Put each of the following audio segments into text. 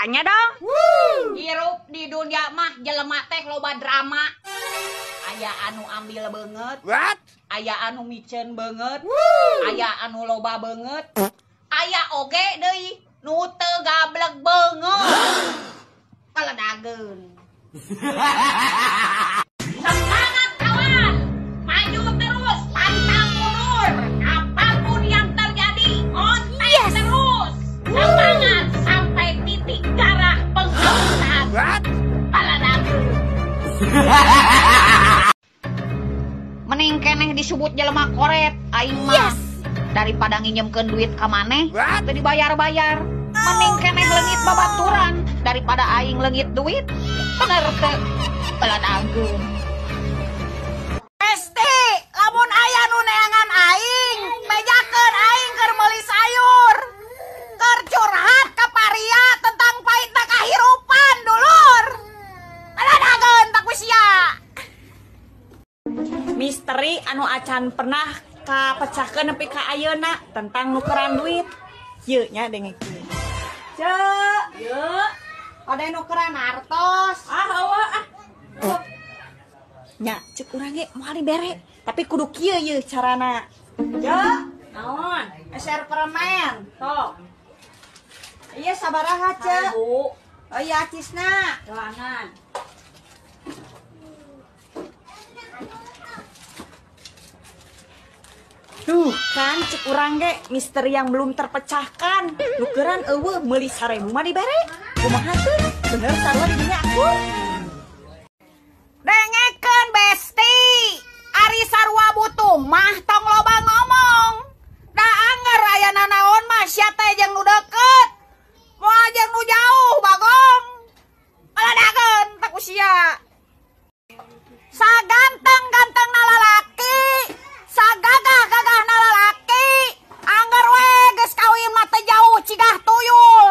Tanya dong. Woo! Hirup di dunia mah jelema teh loba drama. Aya anu ambil beungeut. What? Aya anu miceun beungeut. Woo! Aya anu loba beungeut. Aya oge deui nu teu gablek beungeut. Paledageun. Semangat kawan, maju terus, pantang mundur. Apapun yang terjadi, konten Yes. terus. Semangat sampai titik darah penghabisan. What? Paledageun. Mending keneh disebut jelema koret aing mah. Yes. Daripada nginjemkeun duit ka maneh, What? teu dibayar-bayar. Mending keneh leungit babaturan daripada aing leungit duit. Bener teu? Paledageun. Esti, lamun aya nu neangan aing, bejakeun aing keur meuli sayur. Keur curhat ka paria tentang pahitna kahirupan, dulur. Paledageun tak sia. Misteri anu acan pernah kapecahkeun nepi ka ayeuna tentang nukeran duit. Ieu nya dengekeun. Ceu, Ieu, ode nukeran artos. ah eueuh ah. Nya ceuk urang ge moal dibere, tapi kudu kieu ieu carana. Ceu, Naon? eser permen. Sok. Iya sabaraha, Ceu? Bu, Oh iya acisna. doangan. Duh, kan cek urang ge misteri yang belum terpecahkan. Nukeran eueuh meuli 1000 mah dibere. Kumaha teu? Bener sarua di dinya aku. Dengekeun besti. Ari sarua butuh mah tong loba ngomong. Da angger aya nanaon mah sia teh jeung nu deket. Moal jeung nu jauh bagong. Paledageun tak usia. Saganteng-gantengna lalaki, sagagah-gagahna lalaki, angger we geus kawin mah teu jauh cigah tuyul.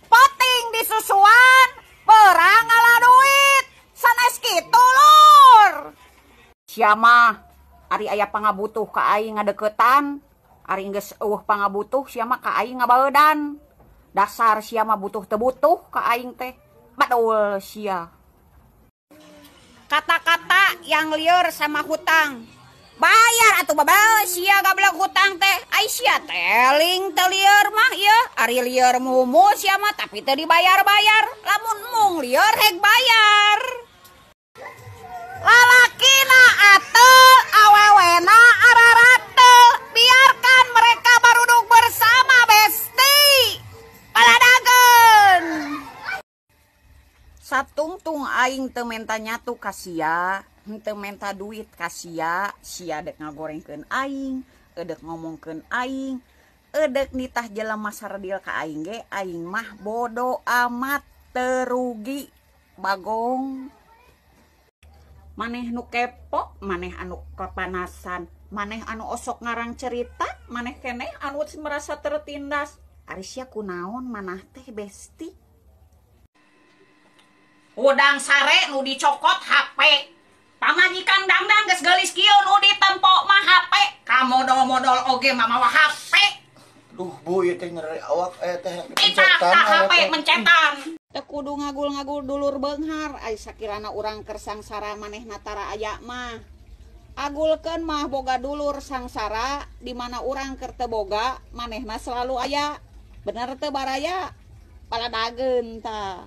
Poting disusuan, berang ngala duit, sanes kitu lur. Sia mah ari aya pangabutuh ka aing ngadeukeutan, ari geus eueuh pangabutuh sia mah ka aing ngabaeudan. Dasar sia mah butuh teu butuh ka aing teh. Badul sia. Kata-kata yang lieur sama hutang. Bayar atuh babel sia gablek hutang teh. Ai sia teling teu lieur mah ieu. Ari lieur mumu sia mah tapi teu dibayar-bayar. Lamun mung lieur hek bayar. Lalakina atel, awewena araratel. Biarkan mereka baruduk bersama besti. Paladageun. Satungtung aing teu menta nyatu ka sia, henteu menta duit ka sia, sia dek ngagorengkeun aing, edek ngomongkeun aing, edek nitah jelema saredil ka aing ge, aing mah bodo amat terugi bagong. Maneh nu kepo, maneh anu kepanasan, maneh anu osok ngarang cerita, maneh keneh anu merasa tertindas. Ari sia kunaon manah teh besti? Udang sare nu dicokot HP. Pamajikan dangdang geus geulis kieu nu ditempo mah HP. Kamodol-modol oge mah mawa HP. Duh, Bu, ieu teh nyeri awak teh Kita pencetan tah aya HP teh. mencetan. Teu kudu ngagul-ngagul dulur beunghar, ai sakirana urang keur sangsara manehna tara aya mah. Agulkeun mah boga dulur sangsara, di mana urang keur teu boga manehna selalu aya. Bener teu baraya? Paladageun tah.